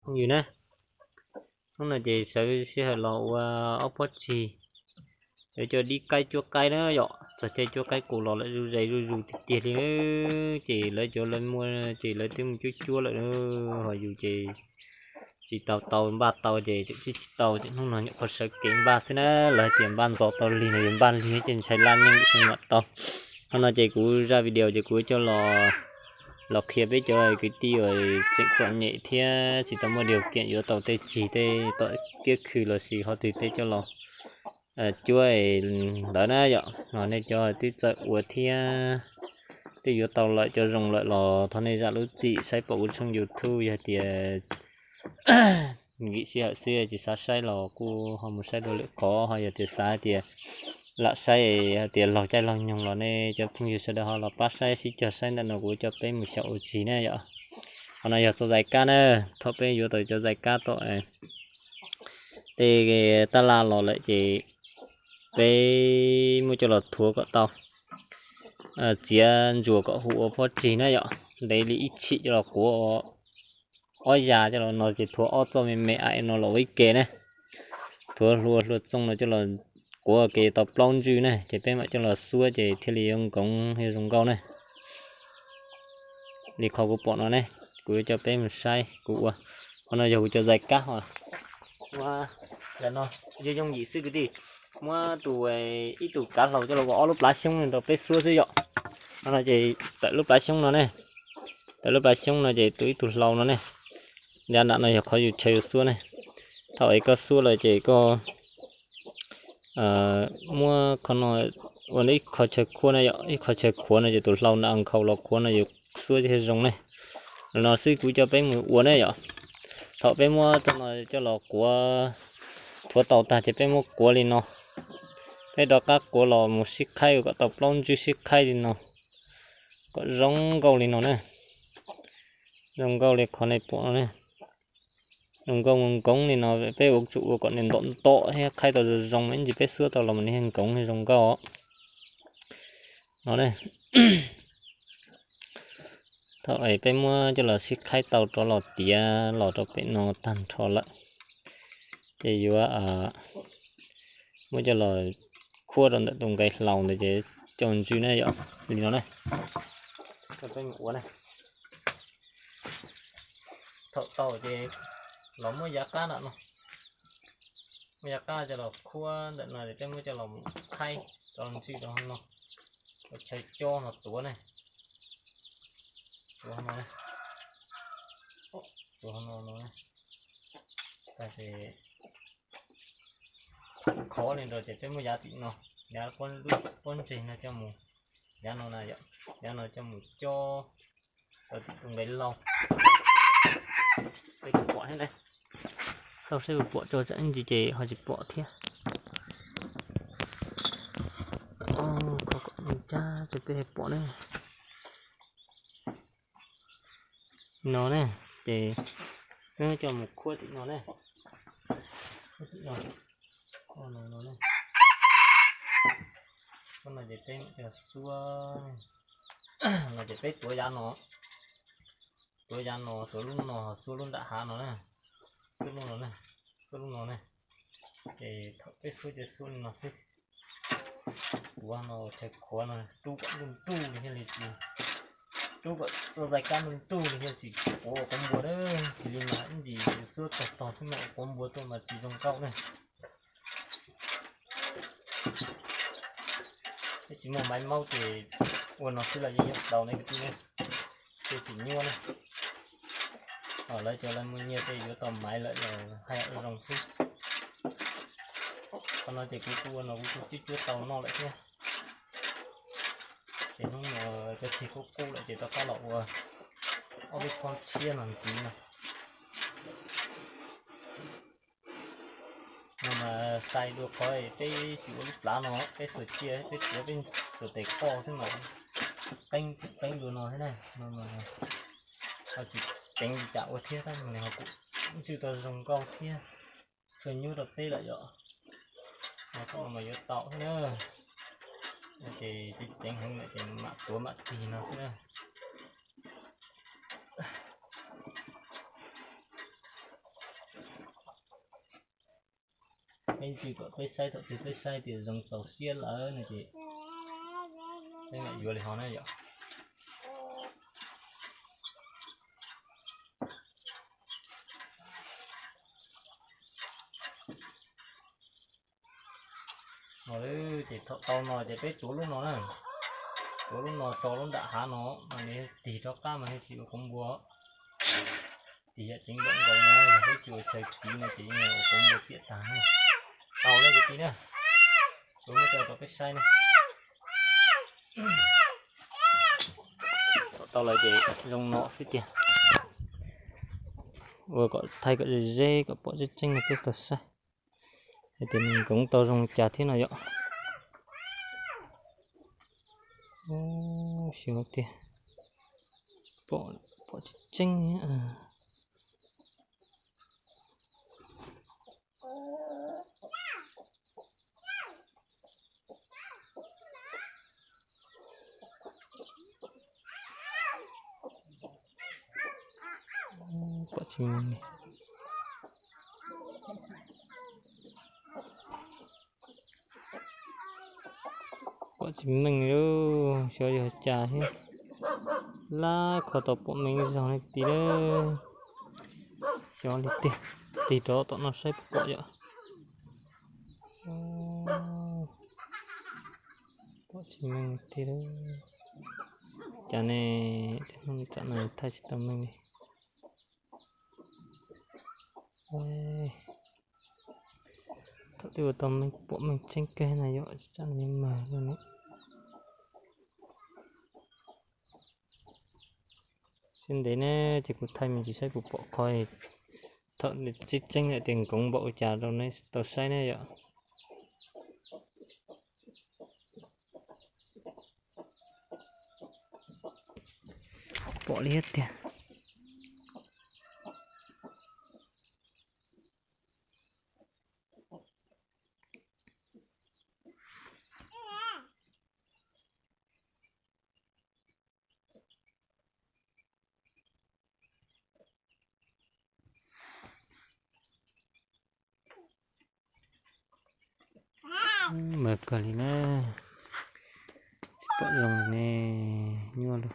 Phooj ywg na, hnub no ces sawv sij hawm los ua ob pob tsig, yuav coj dib qaib cuab qaib na yom. Txog caij cuab qaib qus los lawm zuj zus zuj zus tiag tiag li. Ces lawv cov lawv muaj ces lawv twb mus cuab cuab lawm, ho yus ces tsis tau tau npaj tau ces tseem tsis tsis tau ces hnub no nyuam qhuav sawv kev npaj xwb na. Lawv hais tias npaj ntxov tau lig no, yus npaj lig ces ntshai laj nyeej tsis mam tau. Hnub no ces kuv zaj video ces kuv coj los qhia peb cov kwv tij uas tseem txom nyem thiab tsis tau muaj điều kiện yuav tau tej tsig tej tom kiab khw los sis qhov twg tej coj los cuab ntawd na yom. Nej cov twb txawj ua thiab twb yuav tau lawm cov zoo lawm los thov nej zam lub txim saib pom kuv tshooj YouTube. Yog tias nkim sij hawm xwb tsis xav saib los kuj ho mus saib dua lwm qhov, ho yog tias xav tias lam saib hais tias laug caij laug nyoog los nej cov phooj ywg sawv daws ho los pab saib sib cog saib ntawm no kuv coj peb mus xyaum ua tsig na yom. Qhov no yog txoj zais kab na, thaum peb yuav tau cov zais kab tom tej tab laj los lawm ces peb muab coj los thuav kom tau, txiav ntsuas kom hu ua pob tsig na yom. Ntev li ib tshim coj los quav ob yas coj los no ces thuav ob txoj me me a no los ua ib ke na. Thuav hlua hlua txooj no coj los quav ke tau plaub ntswj na ces peb mam coj los xuab ces thiaj li yuav nkoov thiab zoo nkauj na. Li qhov kuv pom no ne, kuv yuav coj peb mus saib kuv ua. Qhov no yog kuv cov zais kab ho. Ua, no yooj yooj yim xwb kwv tij. Muab tus, ib tug kav hlau coj los ua ob lub plab xyoob rau peb xuab xwb yom. Qhov no ces tawm lub plab xyoob no ne, tawm lub plab xyoob no ces tus ib tug hlau no ne. Yav nram no yog qhov yus chaw yus xuab ne. Thaum es koj xuab lawm ces koj muab qhov no ua ib qho chaw khuab na yom, ib qho chaw khuav no ces tus hlau no nkhaus los khuav no yus xuab thiaj zoo ne. Los no xwb kuv coj peb mus ua ne yom. Thaum peb muab txoj no coj los quav, thuav tau tag ces peb muab quav li no. Peb rov qab quav los mus sib qhaib kom tau plaub ntswj sib qhaib li no, kom zoo nkauj li no na. Zoo nkauj li qhov nej pom no ne. Zoo nkauj nkoov li no peb ua tsum ua kom nws ntom ntom thiab qhaib tau zoo zoo ib ntsis peb xuab tau los mas nws thiaj nkoov thiab zoo nkauj no ne. Thaum peb muab coj los sib qhaib tau rov los tiav los rau pem no tag nrho lawm, ces yuav muab coj los khuab rau ntawm tus nqe hlau ntawd ces coj ntswj na yom, li no na. Coj peb mus ua na. Thaum tau ces los muab yav qab no, muab yav qab coj los khuab ntawm no ces peb muab coj los qhaib rau ntswj rau hauv no, ua chaw cob no tuav ne. Tuav hauv no, tuav hauv no no. Tag ces khov li ntawd ces peb muab yav tim no, yav pob ntseg no coj mus, yav no na yom, yav no coj mus cob rau tim tus nqe laug. Peb kuj pom thiab ne, xauj seb kuv pom tso tsam ib ntsis ces ho tsis pom thiab. Kho kom cab ces peb pom ne. No ne, ces peb coj mus khuab tim no ne. Khuab tim no. Khuab no ne. Khuab no ces peb coj xuab. No ces peb tuav yav no, tuav yav no, tuav lub no, xuab lub nram hav no na. Xuab lub no ne, xuab lub no ne. Ces thaum peb xuab ces xuab li no xwb. Tuav no chaw khuav no rub kom ntuj ntuj li thiaj li tsis, rub kom txoj zais kab ntuj ntuj li thiaj tsis quav ua quav npua na. Tsis li mas ib ntsis xuab tog tog xwb mas ua quav npua tuaj mas tsis zoo nkauj ne. Peb tsis muaj maiv maub ces ua no xwb los yeej yuav tau ne kwv tij ne, thiaj tsis nyuaj ne. Lawv cov lawv muaj nyiaj tej yuav tau maiv lawm los haj yam ua zoo xwb. Qhov no ces kuv kuj ua no kuv kuj cuab cuab tau noj lawm thiab. Ces hnub no cov tsig kuj qub lawm ces rov qab los ua ob peb pob tshiab no ntxiv no. No mas sai dua qhov peb tsis ua lub plab no, peb xuas ciaj peb tsuav peb xuas tes koj xwb mas qeeb qeeb dua no thiab na. No mas ho tsis ceev li cas ua thiab tab mas nws ho kuj ntswj tau zoo nkauj thiab tshuaj nyuj rau peb lawm yom. No thaum no mas yuav tau thiab na. Ces ceev heev lawm ces mam tuav mam tig no xwb na. Peb ntsia kom peb saib, thaum twg peb saib tias zoo txaus siab lawm no ces peb mam yuav li ho na yom. No ces thaum tau no ces peb tuav lub no na, tuav lub no tso lub nram hav no, mas nws tig rov qab mas thiaj tsis ua koob npua. Tig yam ceev npaum nkaus no, yog peb tsis ua chaw tiv no ces yeej ua koob npua piam tag ne. Tau lawm kwv tij na, tuav muab tso rau peb saib na. Thaum tau lawm ces zoo no xwb tiag. Ua kom thaij kom ze ze kom pom tseeb tseeb no peb tau saib hais tias nws nkoov tau zoo cas thiab no yom. Xyov tiag, pom, pom tseeb tseeb. Pom tsis meej li. Pom tsis meej li, xyov yog cas thiab. Lab kho tau pom meej zog li tid lawm. Xyov li tiag, tig rov tom no saib puas pom yom. Pom tsis meej li tiag. Cas ne, tej hnub tsam no thaij tsis tau meej li. Thaum twg ua tau meej pom meej tseeb kawg na yom, tsam no mag lawm ne. Sib ntev ne, ces kuv thaij me ntsis saib puas pom qhov thaum tseeb tseeb lawm tias nkoov npaum li cas rau nej tau saib ne yom. Pom li thiab tiag. Mag kawg li na, tsis pom zoo ne, nyuaj lawm.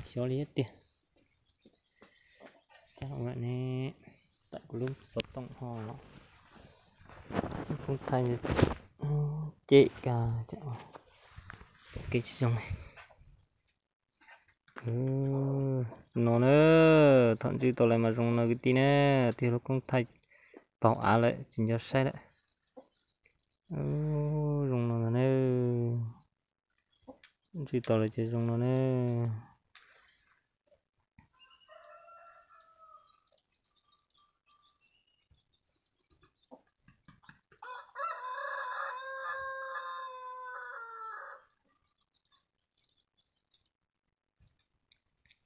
Xyov li tiag. Cas ne, tawm kuv lub xov tooj ho los, lub koob thaij cem kag, kev tsis zoo. No na, thaum ntswj tau lawm mas zoo no kwv tij na, twb yog lub koob thaij paug av lawm tsis nco saib lawm. Zoo no ntag na, ntswj tau lawm ces zoo no na.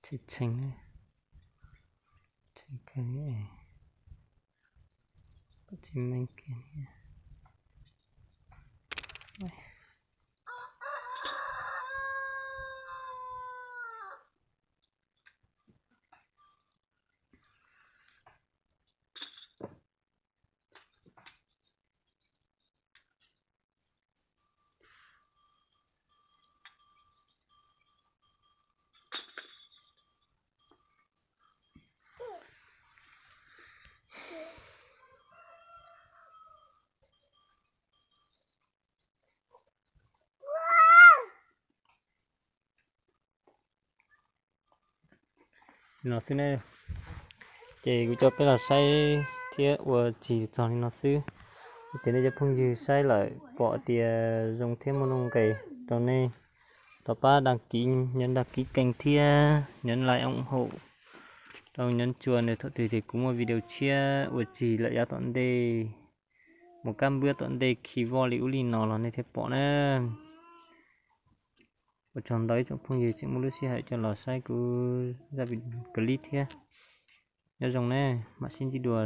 Tshee tshee, tshee kawg, pom tsis meej kiag. No xwb ne, ces kuv coj peb los saib thiab ua tsis txog li no xwb. Ces nej cov phooj ywg saib lawm pom tias zoo thiab muaj nuj nqis rau nej, thov pab đăng ký, nhấn đăng ký kênh thiab nhấn like ủng hộ rau, nhấn chuông rau thaum twg ces kuv muaj video tshiab ua tsis lawm yav tom ntej, mus kab npwab tom ntej khi voj li ub li no los nej thiaj pom na. Ua tsaug ntau ib tsoom phooj ywg tseem muaj lub sij hawm coj los saib kuv zaj clip thiab. Nyob zoo ne, mam sib ntsib dua